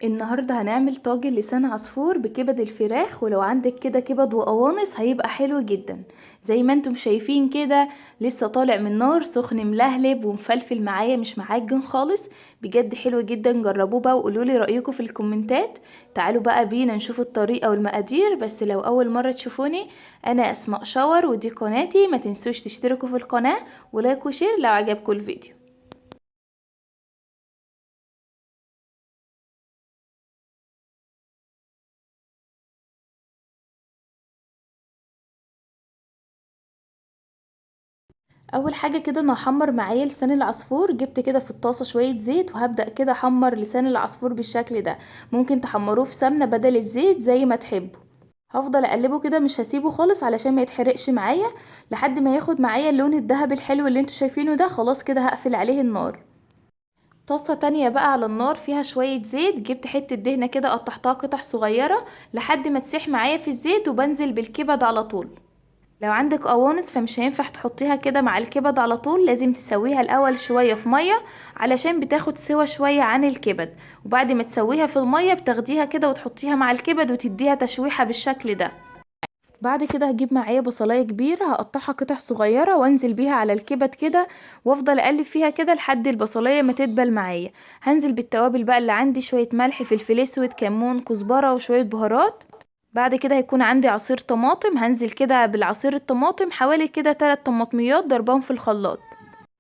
النهاردة هنعمل طاجن لسان عصفور بكبد الفراخ، ولو عندك كده كبد وقوانص هيبقى حلو جدا. زي ما انتم شايفين كده لسه طالع من النار، سخن ملهلب ومفلفل معايا، مش معجن خالص، بجد حلو جدا. جربوه بقى وقولولي رأيكم في الكومنتات. تعالوا بقى بينا نشوف الطريقة والمقادير. بس لو اول مرة تشوفوني، انا اسماء شاور ودي قناتي، ما تنسوش تشتركوا في القناة و like و share لو عجبكم الفيديو. اول حاجه كده انا هحمر معايا لسان العصفور. جبت كده في الطاسه شويه زيت وهبدا كده احمر لسان العصفور بالشكل ده. ممكن تحمروه في سمنه بدل الزيت زي ما تحبوا. هفضل اقلبه كده، مش هسيبه خالص علشان ما يتحرقش معايا، لحد ما ياخد معايا اللون الذهبي الحلو اللي انتوا شايفينه ده. خلاص كده هقفل عليه النار. طاسه تانية بقى على النار فيها شويه زيت، جبت حته دهنه كده قطعتها قطع صغيره لحد ما تسيح معايا في الزيت، وبنزل بالكبد على طول. لو عندك قوانص فمش هينفع تحطيها كده مع الكبد على طول، لازم تسويها الاول شويه في ميه علشان بتاخد سوا شويه عن الكبد، وبعد ما تسويها في الميه بتاخديها كده وتحطيها مع الكبد وتديها تشويحه بالشكل ده. بعد كده هجيب معايا بصلايه كبيره هقطعها قطع صغيره وانزل بيها على الكبد كده، وافضل اقلب فيها كده لحد البصلايه ما تدبل معايا. هنزل بالتوابل بقى اللي عندي، شويه ملح، فلفل اسود، كمون، كزبره، وشويه بهارات. بعد كده هيكون عندي عصير طماطم، هنزل كده بالعصير الطماطم حوالي كده 3 طماطميات ضربهم في الخلاط.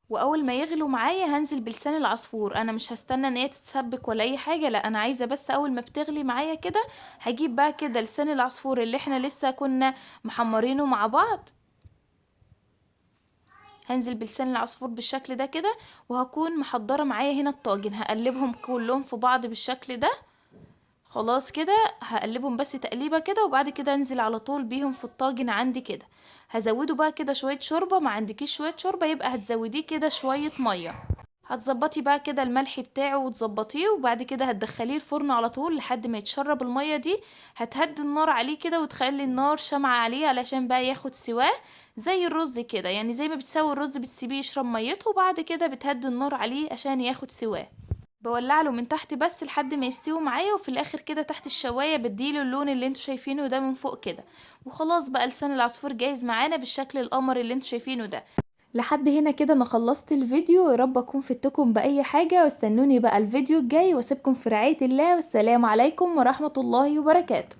واول ما يغلو معايا هنزل بلسان العصفور. انا مش هستنى ان هي تتسبك ولا اي حاجه، لا انا عايزه بس اول ما بتغلي معايا كده هجيب بقى كده لسان العصفور اللي احنا لسه كنا محمرينه مع بعض. هنزل بلسان العصفور بالشكل ده كده، وهكون محضره معايا هنا الطاجن، هقلبهم كلهم في بعض بالشكل ده. خلاص كده هقلبهم بس تقليبه كده، وبعد كده انزل على طول بيهم في الطاجن عندي كده. هزوده بقى كده شويه شوربه، ما عندكيش شويه شوربه يبقى هتزوديه كده شويه ميه. هتظبطي بقى كده الملح بتاعه وتظبطيه، وبعد كده هتدخليه الفرن على طول لحد ما يتشرب الميه دي. هتهدي النار عليه كده وتخلي النار شمعة عليه علشان بقى ياخد سواه زي الرز كده، يعني زي ما بتسوي الرز بتسيبيه يشرب ميته، وبعد كده بتهدي النار عليه عشان ياخد سواه. بولع له من تحت بس لحد ما يستوي معايا، وفي الاخر كده تحت الشوايه بديله اللون اللي انتوا شايفينه ده من فوق كده. وخلاص بقى لسان العصفور جاهز معانا بالشكل القمر اللي انتوا شايفينه ده. لحد هنا كده انا خلصت الفيديو، يا رب اكون فدتكم باي حاجه، واستنوني بقى الفيديو الجاي، واسيبكم في رعايه الله، والسلام عليكم ورحمه الله وبركاته.